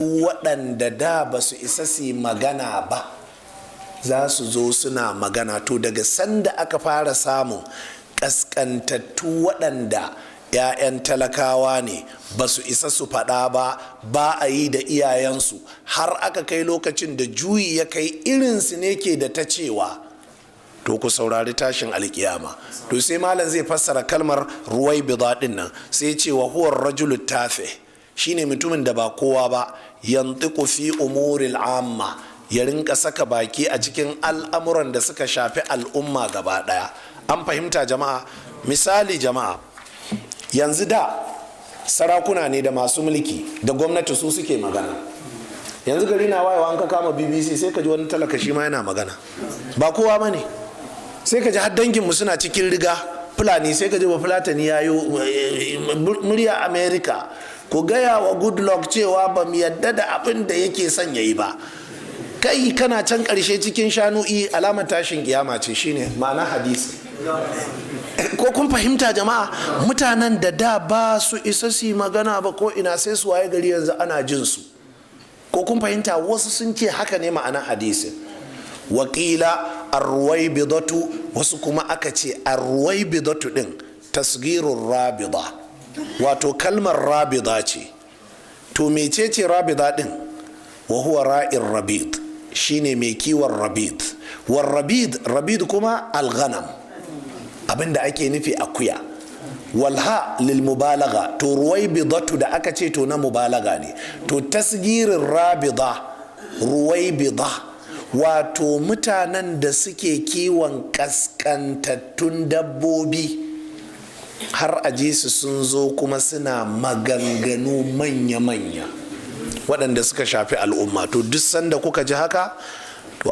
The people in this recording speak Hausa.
Waɗanda da ba su isa su magana ba za su zo suna magana. To, daga sanda aka fara samun ƙasƙantattu waɗanda 'ya'yan talakawa ne, ba su isa su faɗa ba, ba a yi da iyayensu, har aka kai lokacin da juyi ya kai irinsu ne ke da ta cewa, to ku saurari tashin alkiyama. To, sai malam zai fassara kalmar ruwaibida din nan, sai ce wa huwa rajulu tafe, shine mutumin da ba kowa ba, yantiqu fi umuril amma, ya rinka saka baki a cikin al'amuran da suka shafi al'umma gaba daya. An fahimta, jama'a? Misali, jama'a, yanzu da sarakuna ne da masu mulki da gwamnati su suke magana. Yanzu gari na wayewa, an ka kama BBC, sai ka ji wani talaka shi ma yana magana, ba kowa ba ne. Sai ka ji har danginmu suna cikin riga Fulani, sai ka ji ba Fulatani ya yi murya America, "Ku gaya wa Goodluck cewa ba mu yadda da abin da yake son ya yi ba." Kai kana can karshe cikin shanu'i. Alamar tashin kiyama ce, shine ma'ana hadisi. Ko kun fahimta, jama'a? Mutanen da da ba su isa su magana ba ko ina, sai su waye gari yanzu ana jin su. Ko kun fahimta? Wasu sun ce haka ne ma'ana hadisin. Wakila arruwaibidatu, wasu kuma aka ce arruwaibidatu din tasgirun rabida, wato kalmar rabida ce. To, mecece rabida din? Wa huwa ra'in rabid, shine mai kiwon rabid. War rabid, rabid kuma alghanam, abinda ake nufi akuya. Walha lil mubalaga. To, ruwaibidatu da aka ce, to na mubalaga ne. To, tasgirin rabida, ruwaibida, wato mutanen da suke kiwon kaskantattun dabbobi, har a su sun zo kuma suna maganganu manya-manya waɗanda suka shafi al'umma. To, duk sanda kuka ji haka, to